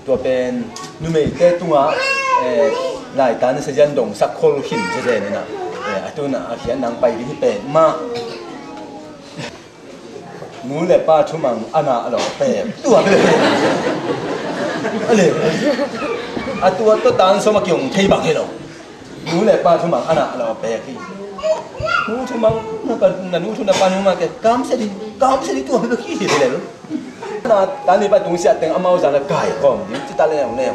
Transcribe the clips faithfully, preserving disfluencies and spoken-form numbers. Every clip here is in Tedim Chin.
Tua pen numeite tungah, eh, laitan sazian dongsak khol khin zezen inah, eh, a tunah a khian nang pai ding hi pen mah. Nu le pa thumang a na a lo pek tua bek. A le, a tua tua tan sawm a kiong thei bang hi lo. Nu le pa thumang a na a lo pek hi. Nu thumang, na pa, na nu thu na pa nu ma ke kam se di, kam se di tua bek hi hi le lo. Na ta ni pa tung siat teng amau zan a kai khawm ding ci ta leuleu.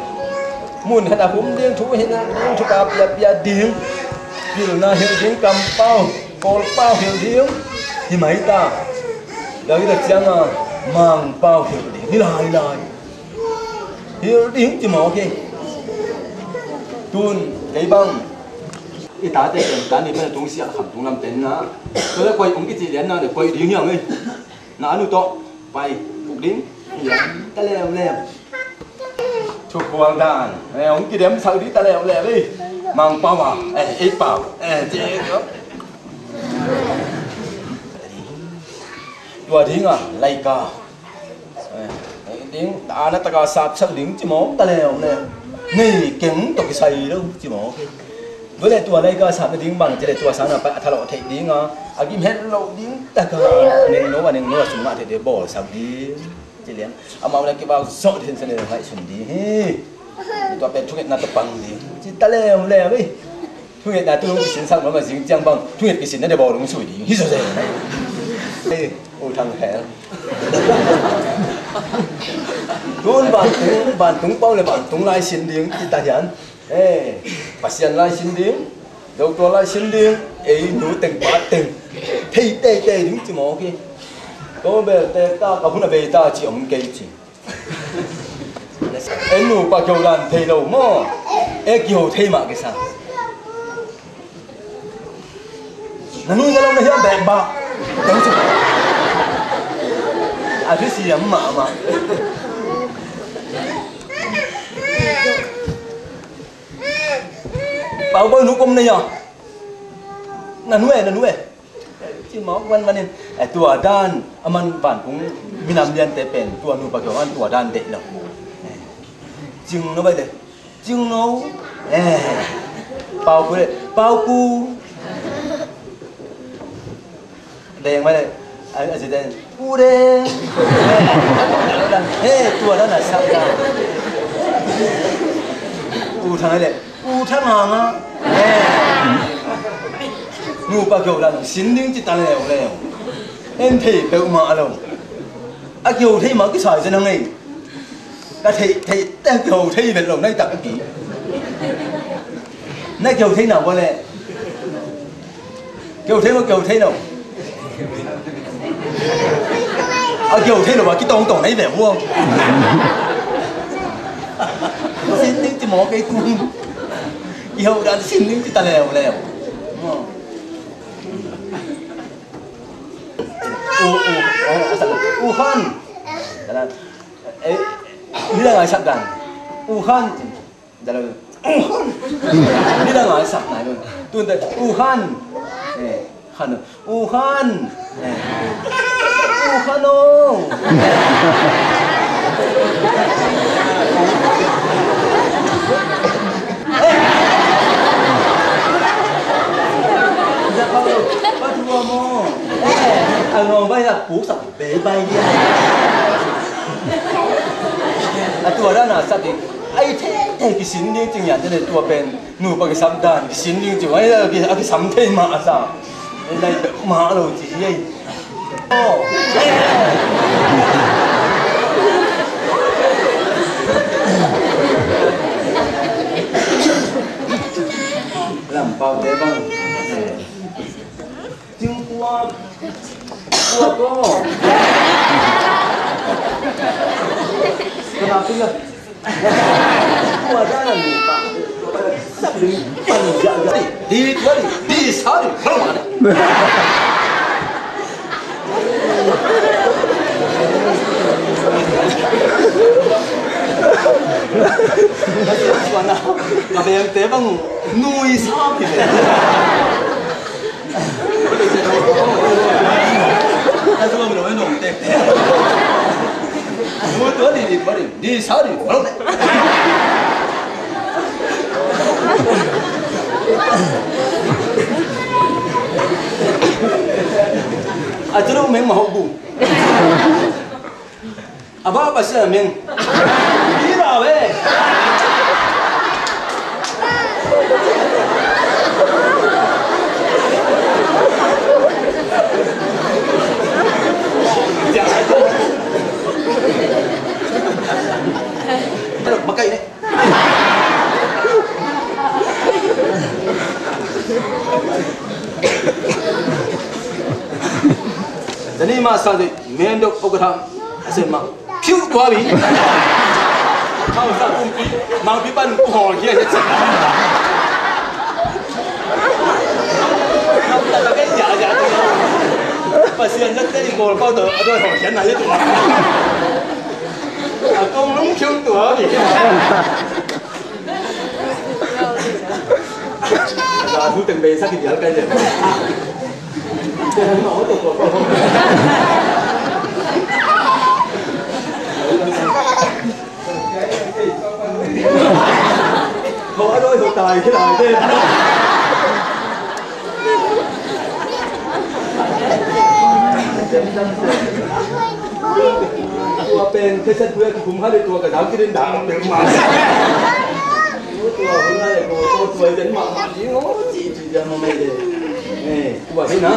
Mun khat a hum ding, thu hilh ding, thu ka pia pia ding. Pilna hilh ding, kampau kawlpau hilh ding. Hi mai ta. David a cianga Mangpau hilh ding. Hi lai, hi lai. Hilh ding ci mawk hi. Tun kei bang i tate pen ta ni pen a tung siat kham tung lam pen na. Tua le koi ong kici lian na le koi ding hiang ei. Na nu tawh pai puk ding. Hiam ta leuleu. Thukhual dan, eh, hong kidem sak ding ta leuleu ei. Mangpau a, eh, ei pau, eh, ci. Tua dinga laika, eh, ding, ana taka sapsak ding ci mawk ta leuleu. Nei keng tawh kisai lo ci mawk. Tua le tua laika sap nading bang ci le tua sang na pai a thalawh theih dinga, a gim het loh ding taka a nengno a nengno a sum ngah theih ding bawlsak ding ci lian. Amau le kibak zawh ding sa le ngaihsun ding hi. Tua pen thungetna tawh pang ding ci ta leuleu ei. Thungetna tu hong kisinsak nuam a zing ciang bang thunget kisinna ding bawl hong sui ding hi zawzen. Ei, u thang hel. Tun vantung, vantung pau le vantung lai sin ding ci ta hian. Eh, Pasian lai sin ding, Zotual lai sin ding, ei nu teng pa teng thei teitei ding ci mawk hi. Ko belte ta, ka hun a bei ta ci om kei ci. En nupa kiho dan thei lo maw? E kiho thei mah kisa. Na nu na lo na hiam bek bah. Teng ci. A thusiam mahmah. Pau boi nu kom na hia? Na nu e, na nu e. Ci mawk vanvan in. Eh, tua dan a man vantung minam liante pen tua nupa kiho an tua dan deih lo. Cing no bai de. Cing no. Eh. Pau ku de. Pau ku. Deng mai le, a, a zi den, U Deng. He, tua dan a sak dan. U Thang le, U Thang Hang a. He. Nupa kiho dan sin ding ci ta leuleu. En thei peuhmah lo. A kiho thei mah kisai zen a ngei. Ka theih, theih, te kiho thei vet lo, nai tak ki. Na kiho thei na bole. Kiho thei lo, kiho thei lo. A kiho thei lo, ba kitong tong nai ve huang. Sin ding ci mawk kei tu. Kiho dan sin ding ci ta leuleu. U, u, u, u, u Han. Ei, ni la ngai sak dan. U Han. Dah lo. Ni la ngai sak nai lo. Tun te, U Han. Eh, Han. U Han. Eh. U Han o. Eh. Dah lo. Ba tu mo. Eh, ang bai la pu sak. Bei bai dia. A tua dan a sak ding. Ai thei thei kisin ding cing yan te le tua pen. Nupa kisam dan kisin ding cing. Ai a ki, a kisam thei mah a sa. Ai lai mah lo ci hi ai. Oh. Lampau te bang. Cing kuat. Kuat ko. Kenapa ya? Kuat jangan lupa. Sabling panjang jadi. Di, di, di, di, sari, belum ada. Suana, ka beng te bang nui sa pi le. A zuam lo e nong tek. Mu tua di di bari di sa di bari. A turu meng ma hok bu. A ba ba sia meng. Di ra we. Makai ne. Zani ma sa de mendok ogatham. Ase ma. Phiu tua bi. Mau sa kumpi. Mau pi pan ku hol kia. Pasian zat te i gol pau to. Adoi hol kia na ye tu. A kong lung phiu tua bi. Za thu teng bei sa ki dial kai le. Ho a doi ho tai ki lai de. Tua pen kheset buya ki kum hale tua ka dam ki den dam pen ma. Tua hun hale ko tua den ma ma ni ngo ci ci jam ma mai de. Eh, tua hi na.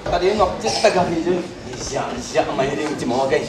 Ka den ngok ci ta ka hi jun. Siap siap mai ding ci mo kai.